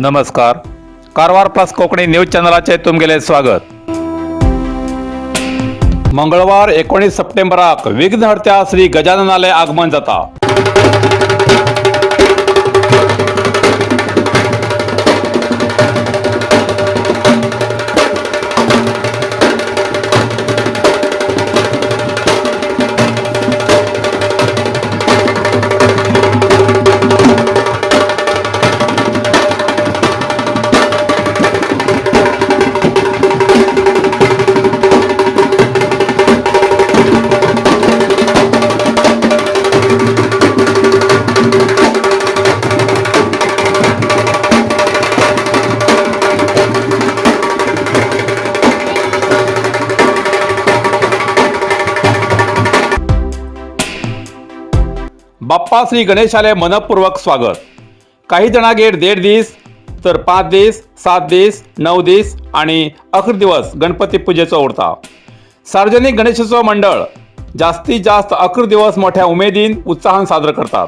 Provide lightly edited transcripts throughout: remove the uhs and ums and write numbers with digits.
नमस्कार, Karwar plus Konkani news चॅनलाचे तुमगेले स्वागत. मंगळवार 19 सप्टेंबराक विघ्नहर्त्या श्री गजाननाले आगमन जाता. बाप्पा श्री गणेशाले मनपूर्वक स्वागत. काही जणागेर 1.5 दीस तर 5 दीस, 7 दीस, 9 दीस आणि 11 दिवस गणपती पुजेचो उरता. सार्वजनिक गणेशोत्सव मंडळ जास्तीत जास्त 11 दिवस मोठ्या उमेदीन उत्साहान साजरो करतात.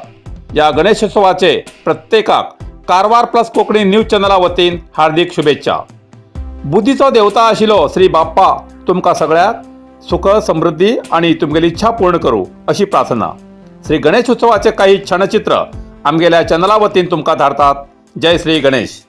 या गणेशोत्सवाचे प्रत्येकाक कारवार प्लस कोंकणी न्यूज चॅनला वतीन हार्दिक शुभेच्छा. बुद्धीचो देवता आशिल्लो श्री बाप्पा तुमकां सगळ्याक सुख समृद्धी आणि तुमगेली इच्छा पूर्ण करूं अशी प्रार्थना. श्री गणेश उत्सवाचे काही क्षणचित्र आमगेल्या चॅनला वतीन तुमकां धाडतात. जय श्री गणेश.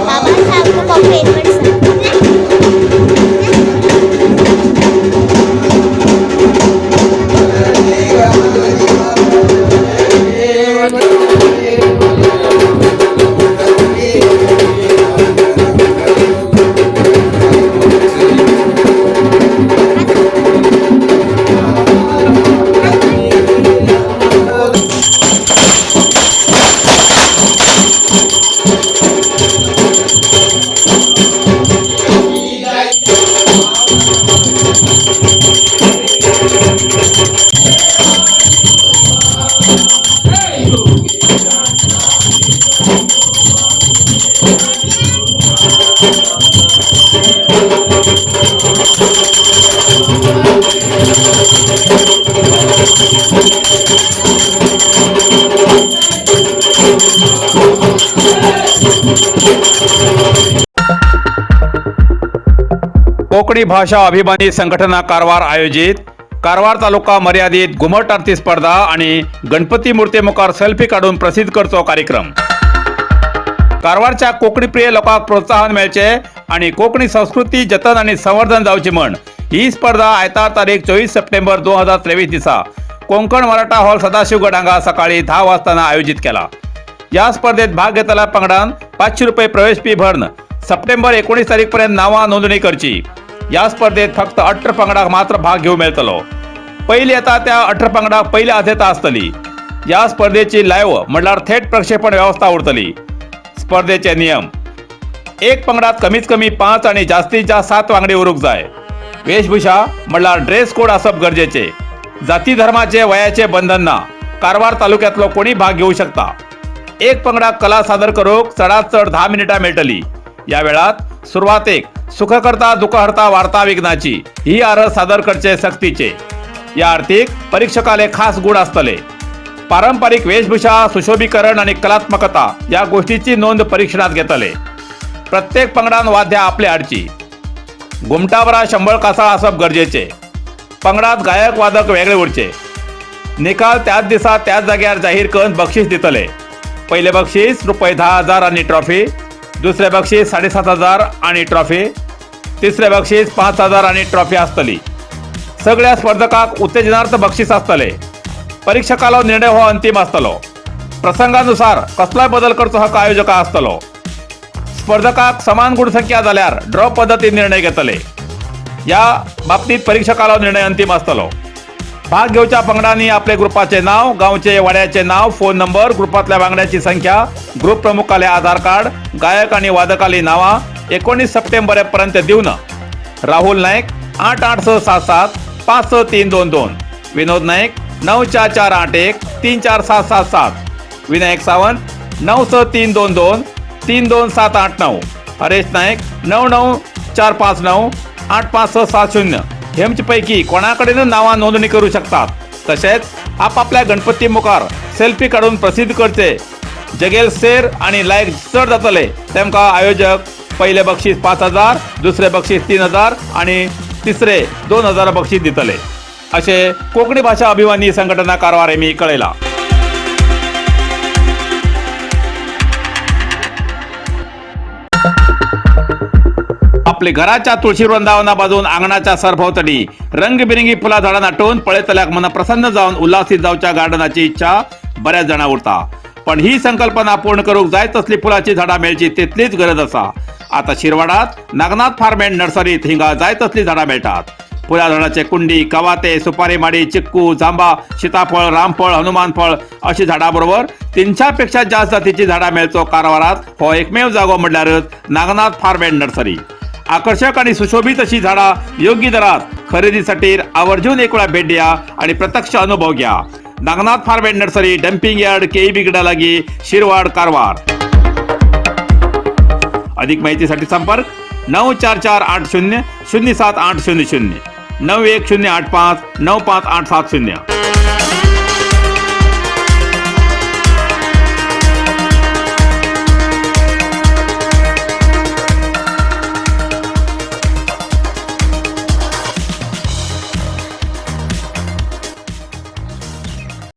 बाबा सारखं फेवरेट. कोकणी भाषा अभिमानी संघटना कारवार आयोजित कारवार तालुका मर्यादित घुमट आरती स्पर्धा आणि गणपती मूर्ती मुखार सेल्फी काढून प्रसिद्ध करचो कार्यक्रम. कारवारच्या कोंकणी प्रिय लोकांक प्रोत्साहन मेळचें आणि कोंकणी संस्कृती जतन आणि संवर्धन जावची म्हण ही स्पर्धा आयतार तारीख 24 सप्टेंबर 2023 दिसा कोंकण मराठा हॉल, सदाशिवगड हांगा सकाळी 10 वाजताना आयोजित केला. या स्पर्धेत भाग घेतलेल्या पंगडान 500 रुपये प्रवेश फी भरून सप्टेंबर 19 तारीख पर्यंत नावां नोंदणी करची. या स्पर्धेत फक्त 18 पंगडाक मात्र भाग घेऊ मेळटलो. पयली येता त्या 18 पंगडाक पयली आद्यता आसतली. या स्पर्धेची लायव्ह म्हणल्यार थेट प्रक्षेपण व्यवस्था उरतली. स्पर्धेचे नियम: एक पंगडात कमीत कमी पाच आणि जास्तीत जास्त सात वांगडी उरूंक जाय. वेशभूषा म्हणल्यार ड्रेस कोड आसप गरजेचे. जाती, धर्माचे, वयाचे बंधन ना. कारवार तालुक्यातलो कोणी भाग घेऊ शकता. एक पंगडाक कला सादर करूक चडात चड 10 मिनिटां मेळटली. या वेळात सुरवातेक सुखकर्ता दुःखहर्ता वार्ता विघ्नाची ही आरत सादर करचे सक्तीचे. या आरतीक परीक्षकाले खास गुण आसतले. पारंपरिक वेशभूषा, सुशोभीकरण आणि कलात्मकता या गोष्टीची नोंद परीक्षणात घेतले. प्रत्येक पंगडान वाद्या आपले हाडची. घुमटाबरा शंबळ कासाळ आसप गरजेचे. पंगडात गायक, वादक वेगळे उरचे. निकाल त्याच दिसा त्याच जाग्यार जाहीर करून बक्षीस दितले. पहिले बक्षीस रुपये 10,000 आणि ट्रॉफी, दुसरे बक्षीस 7500 आणि ट्रॉफी, तिसरे बक्षीस 5000 आणि ट्रॉफी आसतली. सगळ्या स्पर्धकाक उत्तेजनार्थ बक्षीस आसतले. परीक्षकालो निर्णय हो अंतिम आसतलो. प्रसंगानुसार कसलोय बदल करचो हक्क आयोजका आसतलो. स्पर्धकाक समान गुणसंख्या जाल्यार ड्रॉ पद्दतीन निर्णय घेतले. या बाबतीत परीक्षकालो निर्णय अंतिम आसतलो. भाग घेवच्या पंगडांनी आपले ग्रुपाचे नाव, गावचे, वाड्याचे नाव, फोन नंबर, ग्रुपातल्या वांगड्याची संख्या, ग्रुप प्रमुखाले आधार कार्ड, गायक आणि वादकाली नावां 19 सप्टेंबर पर्यंत दिवन राहुल नाईक 88677 56322, विनोद नाईक 94481 34777, विनायक सावंत 96322 32789, हरेश नाईक 99459 85670 हेमचे पैकी कोणाकडेन नावां नोंदणी करू शकतात. तशेंच आपापल्या गणपती मुखार सेल्फी काडून प्रसिद्ध करचे. जगेल शेर आणि लायक चड जातले तेमकां आयोजक पहिले बक्षीस 5000, दुसरे बक्षीस 3000 आणि तिसरे 2000 बक्षीस दितले, असे कोकणी भाषा अभिमानी संघटना कारवार यांनी कळयला. आपले घराच्या तुळशी वृंदावना बाजून अंगणाच्या सरभोवतणी रंगबिरंगी फुला झाडां नाटून पळयतल्याक मन प्रसन्न जावन उल्हासीत जावच्या गार्डनाची इच्छा बऱ्याच जाणां उरता. पण ही संकल्पना पूर्ण करूक जाय तसली फुलाची झाडां मेळची तितलीच गरज आसा. आता शिरवाडात नागनाथ फार्म अँड नर्सरीत हिंगा जाय तसली झाडां मेळटात. फुला झाडाचे कुंडी, कवाते, सुपारी माडी, चिक्कू, जांबा, सीताफळ, रामफळ, हनुमान फळ अशी झाडां बरोबर 300 पेक्षा जास्त जातीची झाडां मेळचो कारवारात हो एकमेव जागो म्हणल्यारच नागनाथ फार्म अँड नर्सरी. आकर्षक आणि सुशोभित अशी झाडां योग्य दरात खरेदीसाठी आवर्जून एक वेळा भेट द्या आणि प्रत्यक्ष अनुभव घ्या. Nagnath farm and nursery, dumping yard, KEB लागी, शिरवाड, कारवार. अधिक माहितीसाठी संपर्क 94480 07800, 91085 95870.